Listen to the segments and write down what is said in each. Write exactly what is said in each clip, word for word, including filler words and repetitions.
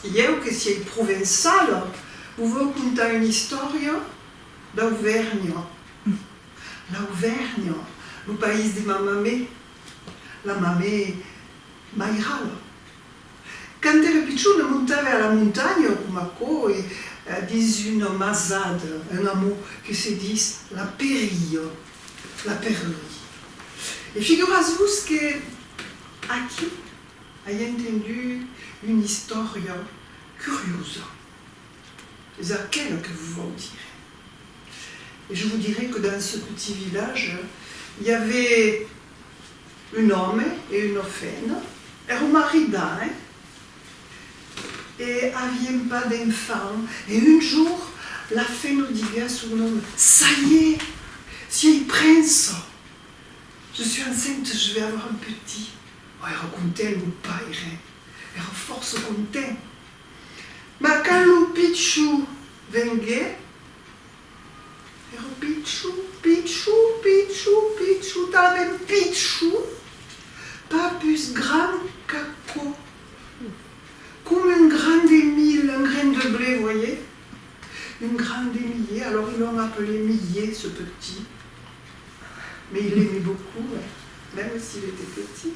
Ieu que siei provençala, vos vau contar una istòria d'Auvèrnha. L'Auvèrnha, lo país de ma mamè, la mamè mairala. Quand èra pichona, montave a la montanha, coma aquò, e, eh, dins una masada, un hameau que se ditz la Perria, la Perria. E figuratz-vos que aquí ai entendut una istòria curiosa. Es aquela que vos vau dire. Et je vous dirai que dans ce petit village, il y avait un homme et une femme. Èran maridats, hein? E avián pas d'enfants. E un jorn, la femna diguèt a son òme: « Ça y est, siei prença! Je suis enceinte, je vais avoir un petit. » Oh, èra content lo paire, èra fòrça content. Mas quand lo pichon venguèt, èra pichon, pichon, pichon, pichon, talament pichon, pas pus grand qu'aquò. Coma un gran de milh, un grain de blé, voyez? Un gran de milhier, alors ils l'ont appelé Millet, ce petit. Mais il l'aimait beaucoup, hein, même s'il était petit.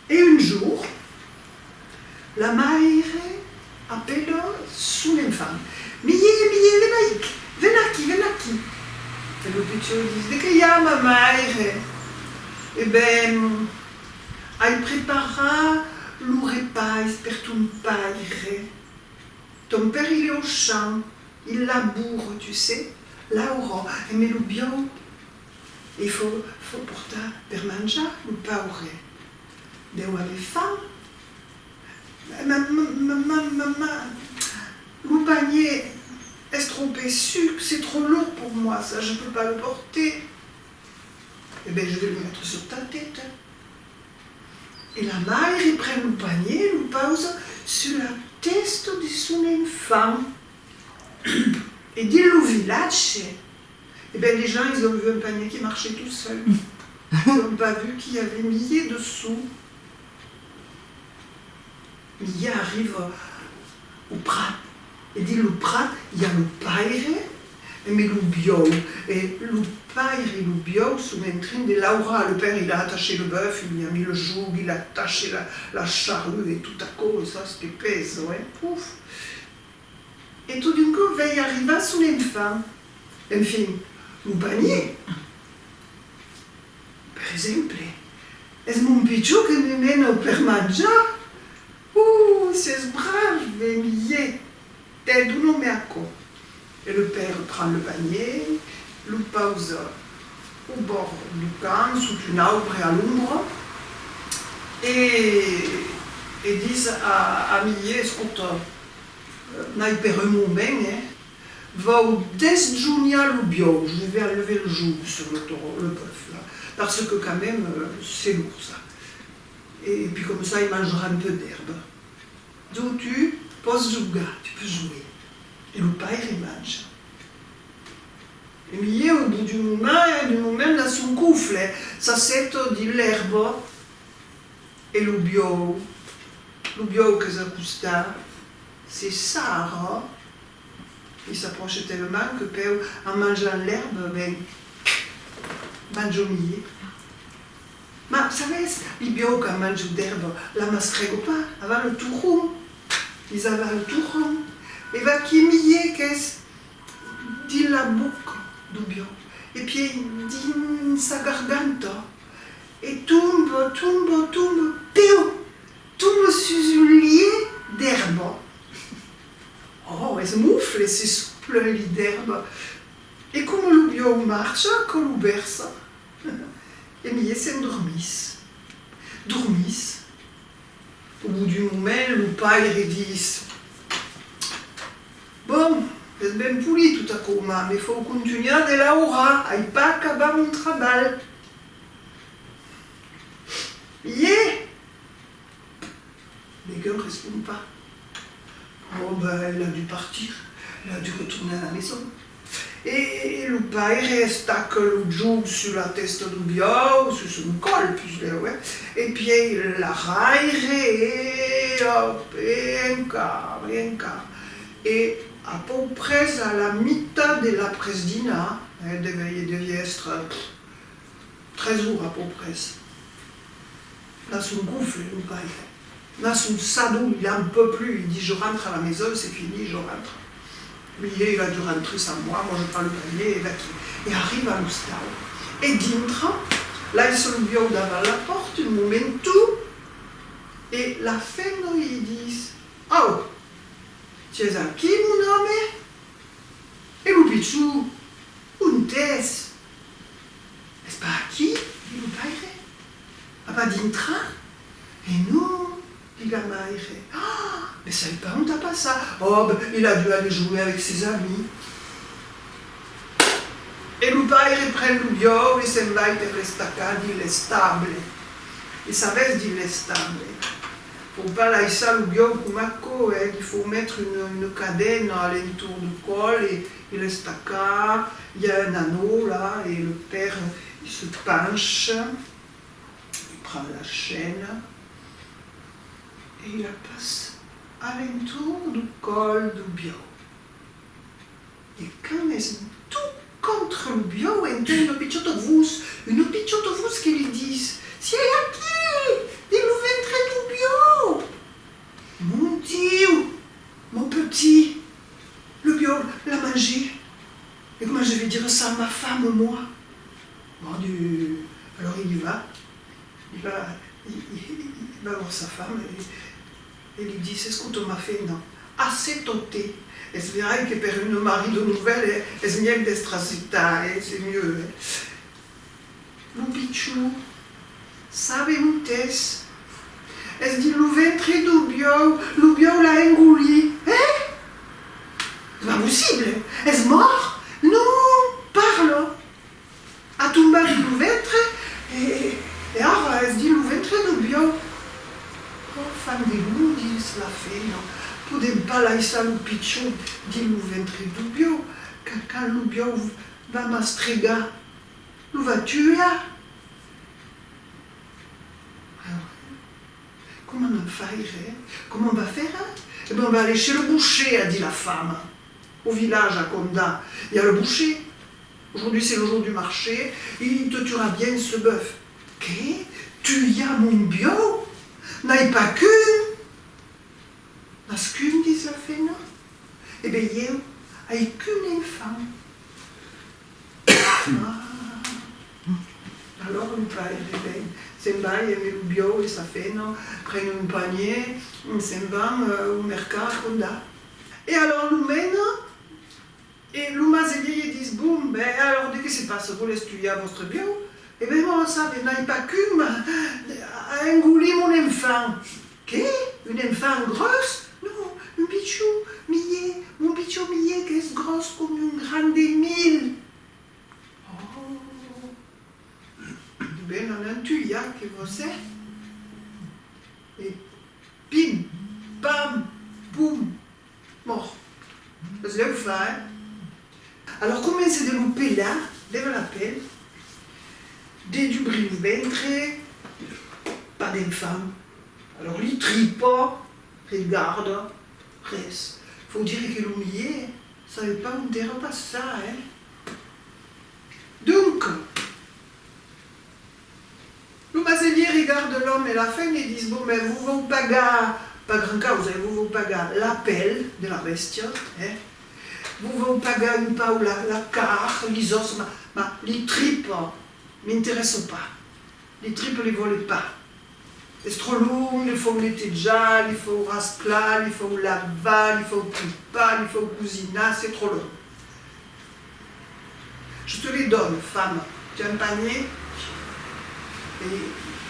E un jorn, la maire apèla son enfant: « Millet, Millet, ven aic, ven aquí, ven aquí. » E lo pichon ditz: « De qué i a, ma maire? » « E ben, ai preparat lo repais per ton paire. Ton paire, il est au champ, il laboure, tu sais. » « Laura, e mas lo buòu? » « E fau, fau portar per manjar, lo paure. Deu aver fam. » « Ma, ma, ma, ma, ma, ma, lo panier es tròp pesuc, c'est trop lourd pour moi, ça, je peux pas le porter. » « Eh ben, je vais le mettre sur ta tête. » E la maire pren lo panier, lo pausa sus la tèsta de son enfant. E dins lo vilatge, eh ben, les gens, ils ont vu un panier qui marchait tout seul. Ils ont pas vu qu'il y avait Millet dessous. Millet arriva au prat. E dins lo prat, i a lo paire, e mas lo buòu. E lo paire e lo buòu son en trin de laurar. Lo paire, il a attaché le bœuf, il lui a mis le joug, il a attaché la, la charrue e tot aquò, e ça, que pesa, hein, pouf. E tot d'un còp, vei arribar son enfant. Enfin, lo panier. Per exemple, es mon pichon que me mena per manjar? Oh, ses brave, Millet! Tè, dona-me aquò. E le paire pren le panier, lo pausa au bòrd du camp, sota un aubre a l'ombra, e, e ditz a, a Millet: « Escota, eh, n'ai per un moment, eh, vau desjoniar lo buòu, je vais enlever le joug sur le taureau, le bœuf, là, parce que quand même, euh, c'est lourd, ça. Et puis comme ça, il mangera un peu d'herbe. Donc tu peux jouer, tu peux jouer. » E lo paire mancha. E Millet, au bout d'un moment, eh, d'un moment, dins son cofle, s'asseta dins l'èrba, e lo buòu, lo buòu qu'es a costat, se sarra, il s'approche tellement que, peu, en manjant l'èrba, ben, manja Millet. Mas, sabètz, li buòus, quand manjan d'èrba, la mastrègan pas, avalan tot rond. Lis avalan tot rond. E vaquí Millet qu'es dins la boca dau buòu, e pièi dins sa garganta, e tomba, tomba, tomba, piu! Tomba sus un lièch d'èrba. Oh, es mofle, se sopla un lièch d'èrba. E coma lo buòu marcha, aquò lo bèrça. E Millet s'endormís. Dormís. Au bout d'un moment, lo paire dis: Bon, es ben polit tot aquò, mas me fau contunhar de laurar, ai pas acabat mon trabalh. Millet! Degun respond pas. Oh, ben, il a dû partir. Il a dû retourner à la maison. E, e lo paire estaca lo joug sus la tèsta dau buòu, sus son còl, puslèu, eh? E pièi l'arraire e Òp, e encara, e encara. E a pauc près a la mitat de l'après-dinar, eh, devia, devia èstre, pff, tres oras a pauc près. N'a son gofle, lo paire. N'a son sadol, il en peut plus, il dit : « Je rentre à la maison, c'est fini, je rentre. » Milhèu il a dû rentrer sans moi, moi je prends le panier et vaquí. E arriva a l'ostau. E dintra, laissa lo buòu davant la pòrta un momenton, e la femna i ditz : « Au, tu es aquí, mon homme ? » E lo pichon: « Ont es ? » « Es pas aquí, » ditz lo paire. « A pas dintrat ? » « E non, » ditz la maire. « Ah, ben sabe pas ont a passat. Oh, ben, il a dû aller jouer avec ses amis. » E lo paire pren lo buòu e se'n vai per l'estacar dins l'estable. E sabètz, dins l'estable, fau pas laissar lo buòu coma aquò, eh, li fau metre una, una cadena a l'entorn dau còl e, e l'estacar, i a un anòu là, e le paire, il se penche, il prend la chaîne, e i la passa a l'entorn dau còl dau buòu. E quand es tot contra lo buòu, entend una pichòta votz, una pichòta votz que li ditz: « Sièi aquí, dins lo ventre dau buòu ! » « Mon Dieu, mon petit, le buòu l'a mangé. Et comment je vais dire ça à ma femme, moi ? » Bon, du-, alors il y va. Il va, il, il, il va voir sa femme et, e li ditz: « Escota, ma femna, asseta-te. » Es verai que per una marida novèla, eh, es mielhs d'èstre assetat, eh, c'est mieux, eh. Lo pichon, sabes ont es? Es dins lo ventre dau buòu, lo buòu l'a engolit. Eh? Es pas possible, es mòrt? Non, parla! A tombat dins lo ventre e, e, e ara es dins lo ventre dau buòu. Oh, fan de Dieu, ditz la femna, podèm pas laissar lo pichon dins lo ventre dau buòu, quand, quand lo buòu va mastregar, lo va tuar. Alors, coma anam faire, eh? Coma on va faire? Eh ben, on va aller chez le boucher, a dit la femme. Au village, à Condat, il y a le boucher. Aujourd'hui, c'est le jour du marché, il te tuera bien ce bœuf. Qué? Tuar mon buòu? N'ai pas qu'un! N'as qu'un, ditz la femna? E ben, ieu ai qu'un enfant. Ah. Alors lo paire, ben, se'n vai emé lo buòu e sa femna, pren un panier, se'n van, euh, au mercat a Condat. E alors lo mena, e lo maselier li ditz: « Bon, ben, alors, de qué se passa? Volètz tuar vòstre buòu? » « E ben, moi, sabe, n'ai pas qu'un, a engolit mon enfant. » « Qué? Un enfant gròs? » « Non, un pichon milhèu, mon pichon milhèu qu'es gròs coma un gran de milh. » « Oh! » « Ben, l'anam tuar, que vòs, eh? » E pim, pam, pum, mòrt. Es lèu fach, eh? Alors comença de lo pelar, lèva la pèl, de dubrir lo ventre, pas d'enfant. Alors li tripa, regarda, res. Fau dire que lo milhèu sabe pas ont èra passat, eh? Donc, lo maselier regarda l'òme e la femna e ditz: « Bon, ben, vos vau pagar, pas grand causa, eh, vos vau pagar la pèl de la bèstia, eh? Vos vau pagar un pauc la, la carn, lis òsses, ma, ma li tripa m'interèssa pas. Li tripa li vòle pas. Es tròp long, li fau netejar, li fau rasclar, li fau lavar, li fau tripar, li fau cosinar, c'est trop long. Je te les donne, femme. Tu as un panier ? » E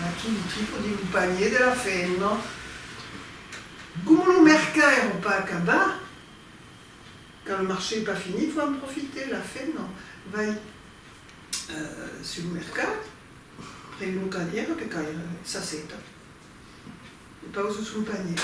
vaquí li tripa dins lo panier de la femna. Coma lo mercat èra pas acabat, quand le marché es pas fini, fau en profiter, la femna vai, euh, sus lo mercat, pren una cadièra per caire, s'asseta. E pausa son panier.